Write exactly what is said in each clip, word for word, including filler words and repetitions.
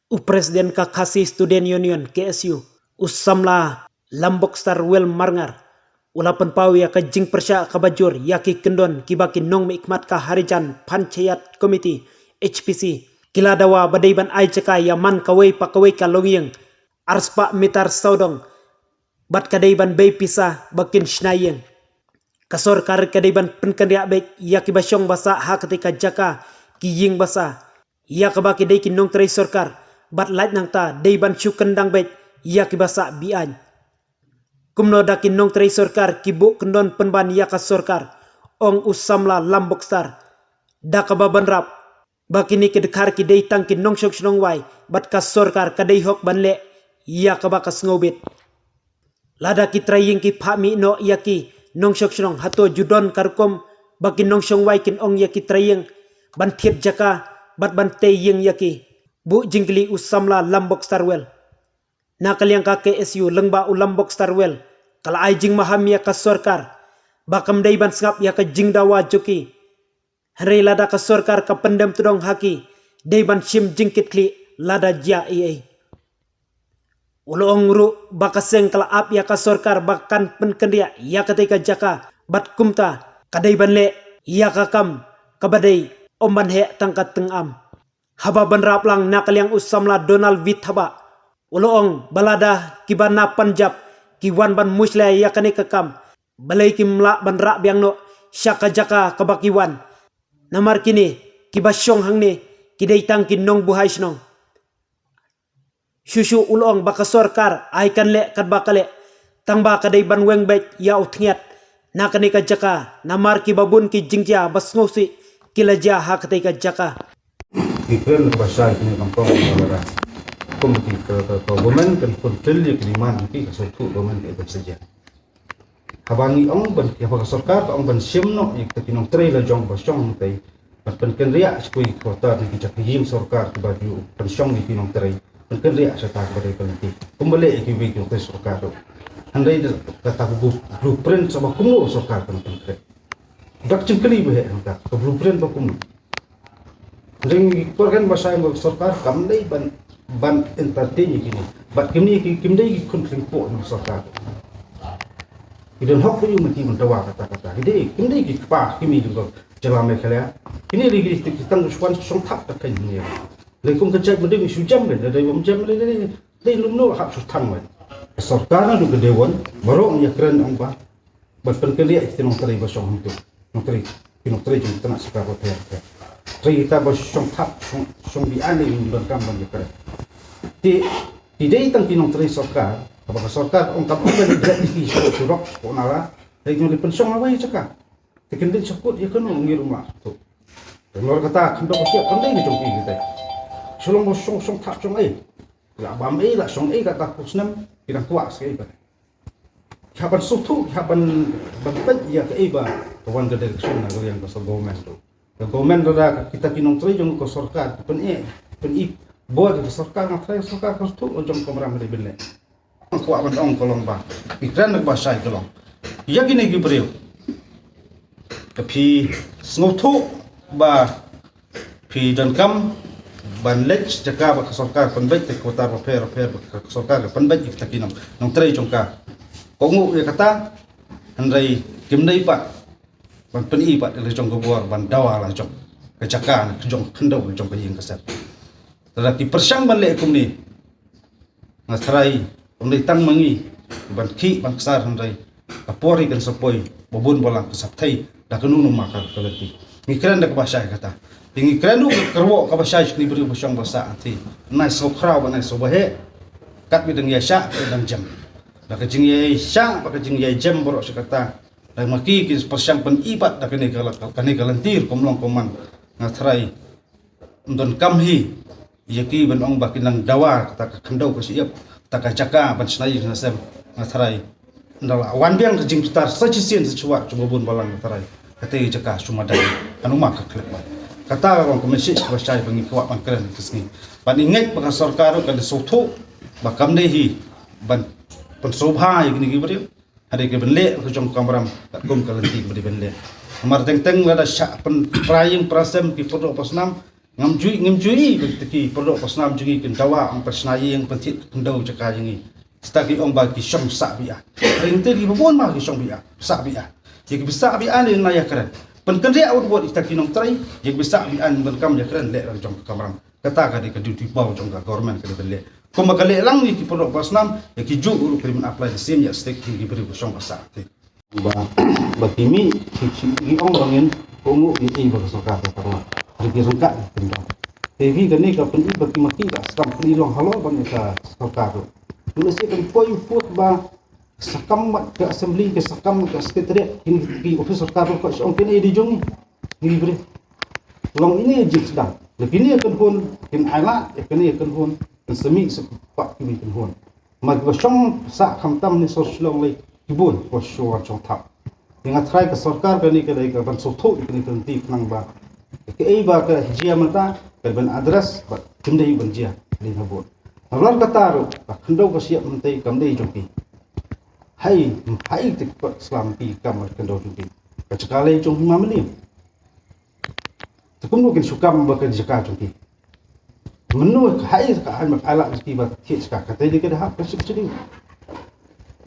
U President ka Khasi Student Union, K S U, u samla Lambokstar Well Marngar, u la pynpaw ïa ka jingpyrshah kaba jur ïa ki kyndon kiba ki nongmihkhmat ka Harijan Panchayat Committee, H P C, ki la dawa ba dei ban ai jaka ïa man kawei pa kawei ka longïing arspah mitar sawdong, bad ka dei ban bei pisa ba kin shna ïing. Ka sorkar ka dei ban pynkynriah beit ïa kiba shong ba sah ha katei ka jaka, ki ïing ba sah, ïa kaba ki dei ki nongtrei sorkar, bad lait nangta dei ban shu kyndang beit ïa kiba sah be-aiñ. Kumno da ki nongtrei sorkar ki buh kyndon pynban ïa ka sorkar, ong u samla Lambokstar, da kaba bynrap ba kine ki dkhar ki dei tang ki nongshong shnong wai, bad ka sorkar ka dei hok ban leh ïa kaba ka sngewbit. Lada ki trai ïing ki phah mih noh ïa ki nongshong shnong, hato ju don ka rukom ba ki nongshong wai kin ong ïa ki trai ïing ban thied jaka bad ban tei ïing ïa ki? Buh jingkylli u samla Lambokstar Well. Na ka liang ka K S U, lyngba u Lambokstar Well, ka la ai jingmaham ïa ka sorkar ba kam dei ban sngap ïa ka jingdawa jong ki, hynrei lada ka sorkar ka pyndem tdong ha ki, dei ban shim jingkitkhlieh lada jia ei ei. U la ong ruh ba ka seng ka la ap ïa ka sorkar ba kan pynkynriah ïa katei ka jaka, bad kumta ka dei ban leh ïa ka kam kaba dei, ym ban heh tang ka tyngam. Haba bynrap lang na ka liang u samla Donald Withabah, u la ong ba lada kiba na Punjab ki wan ban mushlia ïa kane ka kam, balei kim lah ban rah biang noh sha ka jaka kaba ki wan? Namar kine kiba shong hangne ki dei tang ki nongbuhai shnong. Shuh shuh u la ong ba ka sorkar ai kan leh katba ka leh, tangba ka dei ban weng beit ïa u thngiat na kane ka jaka, namar kiba bun ki jingjia ba sngewsih ki la jia ha katei ka jaka. Ki kren kaba shai kine kong kong kaba ra. Kum ki ka, ka, ka government kan fulfill ïa ki demand ki ka sngewthuh government ka ban sa jia. Haba ngi ong ban, haba ka sorkar ka ong ban shim noh ïa kita ki nongtrei la jong ba shong hangtei, ban pynkynriah sha kiwei ki quarter ne ki jaka ïing sorkar kiba ju pynshong ïa ki nongtrei, pynkynriah sha kata kaba dei ka lynti. Kumba leh ïa kiwei ki nongtrei sorkar ruh. Hynrei da kata ka blueprint sa ba kumno sorkar kan pynkynriah. Dak jingkylli ba heh hangta, ka blueprint ba kumno. Ring ki por kan ba shai ba sorkar kam dei ban, ban entertain ïa kine. Bad kine ki, kim dei ki khun kynpoh jong sorkar. Ki don hok ba ïoh mynta ban dawa kata kata. Ki dei, kim dei ki kpa ki mei jong ka jylla Meghalaya. Kine dei ki, ki tang shuwa shong thap ta kane. Lei kum ka jait ma dei shu jem lei, dei bym jem lei, dei, dei lum no hap shu thang lei. Sorkar naduh ka dei wan, baroh ngi ïa kren ong ba ban pynkynriah ïa ki nongtrei ba shong hangto. Nongtrei, ki nongtrei jong ki tnat sorkar bapher bapher. Trei kita ba shong thap, shong, shong be-aiñ, ngi donkam ban ïa kren. Te, ki dei tang ki nongtrei sorkar, kaba ka sorkar ong kam ong ban ïa ki surok, surok, surok nara, dei ngi pynshong awei jaka. Te kin dei shakut ïa kano ngi ruh ma tu. Te nor kata khyndew ka siap kan dei ngi jong ki kita. Shu long ba shong, shong thap, shong ei. La bam ei, la shong ei kata ku snem, ki dang kwah sa ei kata. Ki hap ban sngewthuh, ki hap ban, ban peit ïa kaei ba ka wan ka direction na ka liang ka sa government ruh. Ka government ruh da kita ki nongtrei jong ka sorkar, ki pyn-i, pyn-i bor ïa ka sorkar, nga tharai sorkar ka sngewthuh jong ka kamram dei ban leh. Nga kwah ban ong ka long ba, ki kren kaba shai ka long, ïa kine ki briew, ka phi sngewthuh ba phi donkam ban leit jaka ba ka sorkar pynbeit, ka quarter bapher bapher ba ka sorkar ka pynbeit ïa kita ki nong, nongtrei jong ka. Kohnguh ïa kata, hynrei kim dei pat ban pyn-i pat ïa la jong ka bor ban dawa la jong ka jaka ne ka jong ka khyndew, la jong ka ïing ka sem. Lada ki pyrshang ban leh kumne, nga tharai ym dei tang ma ngi ban khih ban ksar, hynrei ka por hi kan sa poi, ba bun balang ka sa pthei da kano kano ma ka lynti. Ngi kren da kaba shai kata. Te ngi kren ruh ka kyrwoh kaba shai sha kine briew ba shong ba sah, te nai sngewkhraw ba nai sngewbha heh. Katba dang ïaishah, katba dang jem. Da ka jingïaishah bad ka jingïaijem baroh shi katta, da ma ki ki pyrshang pyn-i pat da kane ka, kane ka lynti ruh kum long kum man, nga tharai ym donkam hi ïa ki ban ong ba kin nang dawa kata ka khyndew ka shyiap, kata ka jaka ban shna ïing shna sem. Nga tharai ynda la wan biang ka jingbitar sa shisien sa shuwa, shu ba bun balang, nga tharai kata ka jaka shu madai. Ano ma ka khlem ban. Kata ka long ka message kaba shai ba ngi kwah ban kren ka sngi. Ban ïa ngeit ba ka sorkar ruh kan sngewthuh ba kam dei hi ban pynsngewbha ïa kine ki briew. Hynrei ka ban leh ka jong ka kamram katkum ka lynti kaba dei ban leh. Namar teng teng lada shah pynpra ïing pra sem ki pyrthei pra snam, Ngam ju i, ngam ju i ba kita ki para doh para snam jong ngi kin dawa ong pynsngew ïing, pynthied khyndew jaka jong ngi. Kita ki ong ba ki shong sah biang. Hynrei ngi te ki bun ma ki shong biang, sah biang. Ïa ki ba sah biang ne na ïakren. Pynkynriah wut wut ïa kita ki nongtrei, ïa ki ba sah biang ban kam ïakren leh la jong ka kamram. Kata ka dei ka duty paw jong ka government ka dei ban leh. Kumba ka leh lang ïa ki para doh para snam, ïa ki juh ruh ka dei ban apply the same ïa stick ki briew ba shong ba sah te. Ba, ba ki mih, ki, ki, ki ong ba ngin kohnguh ïa i ba ka sorkar ka paralok. Hynrei ki ryngkat ki kyndong. Te hi kane ka pyni ba ki ma ki ka skam pyni long halor ban ïa ka sorkar ruh. Ngi lehse kan poi u pud ba sakam mat ka assembly, ka sakam mat ka secretariat, kin ki office sorkar ruh ka ong kine dei jong ngi. Ngi briew. Long ine jingsdang. Leh kine kan hun, kin ai lad, ïa kine kan hun, kan semi sepak kine kan hun. Ma kiba shong sah khamtam ne sor Shillong lei, ki bun, kiba shong shong thap. Ïa nga tharai ka sorkar kane ka dei ka ban sngewthuh ïa kane ka lynti khnang ba kaei ba ka jia mynta, ka ban address, ba kim dei ban jia, dei na bun. Nalor kata ruh, ka khyndew ka shyiap mynta kam dei jong ki. Hai, hai te ka slam ki kam ka khyndew jong ki. Ka jaka lei jong ki ma mane. Te kumno kin shu kam ba ka jaka jong ki. Mynno ka hai ka hai ma ka la ki ba ki jaka ka te dei ka da hap ka sik sik.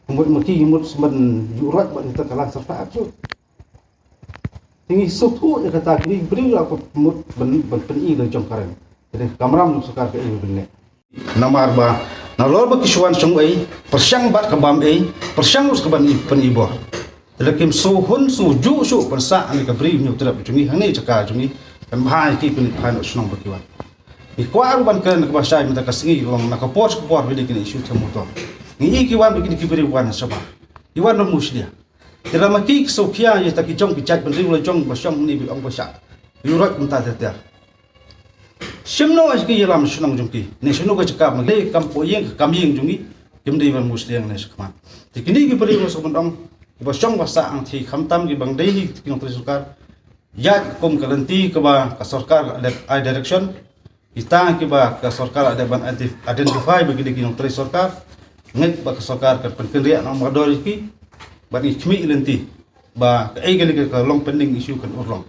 Mut ma ki mut smen yu rot ba ni ta ka la serta ap shu. Te ngi suk u ïa kata ki briew la ko mut ban ban pyni la jong ka reng. Te dei kamram jong sorkar ka ei ban leh. Namar ba nalor ba ki shu wan shong ei, pyrshang bad ka bam ei, pyrshang us ka ban i pyni bor. Te la kim shu hun shu ju shu pynsah ne ka briew Hynñiewtrep jong ngi hangne jaka jong ngi. Kan bha ïa ki pyni bha noh shnong ba ki wan. Ngi kwah ruh ban kren kaba shai mynta ka sngi long na ka por sha ka por ba dei kine issue them motor. Ngi i ki wan ba kine ki briew wan shabar. I wan ba mushlia. Te la ma ki ki shu khia ïa ta ki jong ki jait bynriew la jong ba shong ne ba ong ba shah. Yu rot kumta ter ter. Shim noh ïa ki ïalam shnong jong ki. Ne shano ka jaka ma ki kam po ïing ka kam ïing jong ngi. Kim dei ban mushlia ne shakhmat. Te kine ki briew la shu ban ong ba shong ba sah ang thi khamtam ki bang dei hi ki nongtrei sorkar. Ïa kum ka lynti kaba ka sorkar ka dep ai direction. Kita kiba ka sorkar ka dep ban identi-, identify ba ki dei ki nongtrei sorkar. Ngeit ba ka sorkar kan pynkynriah na mardor ïa ki. Bad ngi khmih lynti ba kaei kane ka long pending issue kan urlong.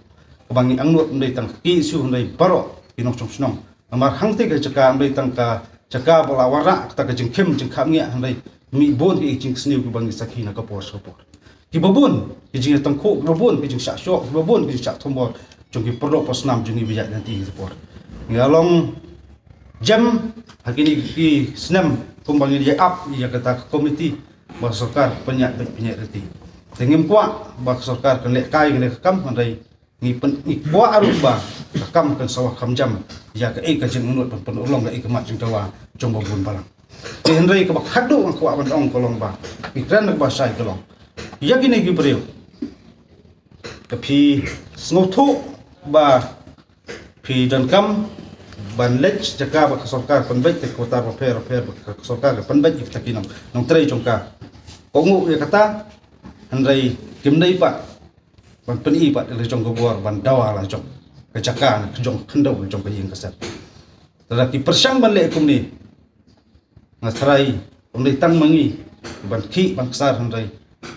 Kaba ngi angnud ym dei tang ki issue hynrei baroh ki nongshong shnong. Namar hangtei ka jaka ym dei tang ka jaka ba la wanrah kata ka jingkhim jingkhapngiah hynrei mih bun ki jingsniew kiba ngi sakhi na ka por sha ka por. Kiba bun ki jingïatangkhuh, kiba bun ki jingshah shoh, kiba bun ki jingshah thombor jong ki para doh para snam jong ngi ba ïaid lynti ha ka por. Ngi la long jem ha kine ki snem kumba ngi ïa ap ïa kata ka komiti ba sorkar pynïaid beit pynïaid lynti. Te ngim kwah ba ka sorkar kan lehkai kane ka kam hynrei ngi pyn-, ngi kwah ruh ba ka kam kan sa wah kham jam ïa kaei ka jingangnud ban pynurlong kaei ka mat jingdawa jong ba bun balang. Te hynrei kaba khadduh nga kwah ban ong ka long ba ngi kren kaba shai ka long ïa kine ki briew. Ka phi sngewthuh ba phi donkam ban leit jaka ba ka sorkar pynbeit ka kota ba pher pher ba ka sorkar ka pynbeit ïa kita ki nong, nongtrei jong ka. Kohnguh ïa kata hynrei kim dei pat ban pyni pat la jong ka bor ban dawa la jong ka jaka ne ka jong ka khyndew la jong ka ïing ka sem. Te lada ki pyrshang ban leh kumne nga tharai ym dei tang ma ngi ban khih ban ksar hynrei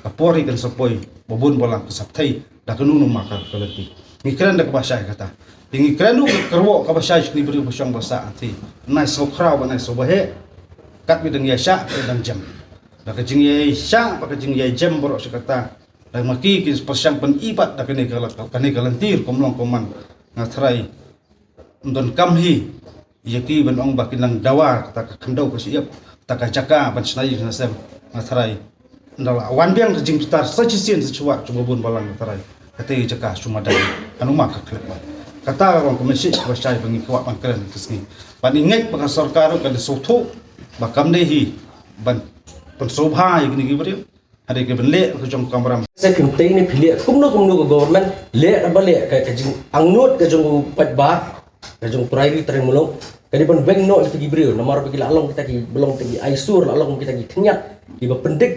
ka por hi kan sa poi ba bun balang ka sa pthei da kano kano ma ka lynti. Ngi kren da kaba shai kata. Te ngi kren ruh ka kyrwoh kaba shai sha kine briew ba shong ba sah hangtei. Nai sngewkhraw ba nai sngewbha heh. Kat ba dang ïa shah ka dang jem. Da ka jingïa shah ba ka jingïa jem baroh shi katta. Da ma ki ki pyrshang pyni pat da kane ka la-, kane ka lynti ruh kum long kum man. Nga tharai ym donkam hi ïa ki ban ong ba kin nang dawa kata ka khyndew ka shyiap kata ka jaka ban shna ïing shna sem. Nga tharai ynda la wan biang ka jingbitar sa shisien sa shuwa shuwa bun balang nga tharai kata ka jaka shu madan. Ano ma ka khlem ba kata ka long ka message kaba shai ba ngi kwah ban kren ka sngi. Ba ngi ngeit ba ka sorkar ruh ka da sngewthuh ba kam dei hi ban pynsngewbha ïa kine ki briew. Hynrei ka ban leh ka jong ka kamram. Sa kynthei ne phi leh kumno kumno ka government leh da ba leh ka, ka jingangnud ka jong u paidbah ka jong u trai ri trai muluk ka dei ban weng noh ïa kita ki briew namar ba ki la long kita ki ba long kita ki aisur la long kita ki khyndiat kiba pyndik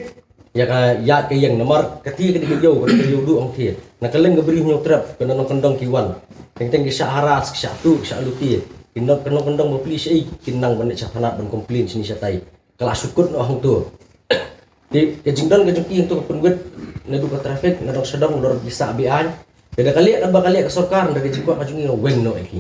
ïa ka ïaid ka ïeng namar kata ka dei ka ïew ka dei ka ïew duh ong thie. Na ka liang ka briew Hynñiewtrep ka nongkyndong ki wan teng teng ki shah haras ki shah tuh ki shah luti ki nong ka nongkyndong ba pli shaei ki nang ban leit shah thanat ban complain shini shatai. Ka la shu kut noh hangto. Te ka jingdon ka jong ki hangto ka pynwit naduh ka traffic na dong sha dong lor ki sah be-aiñ. Te da ka leh kaba ka leh ka sorkar da ka jingkwah ka jong ngi weng noh ïa ki.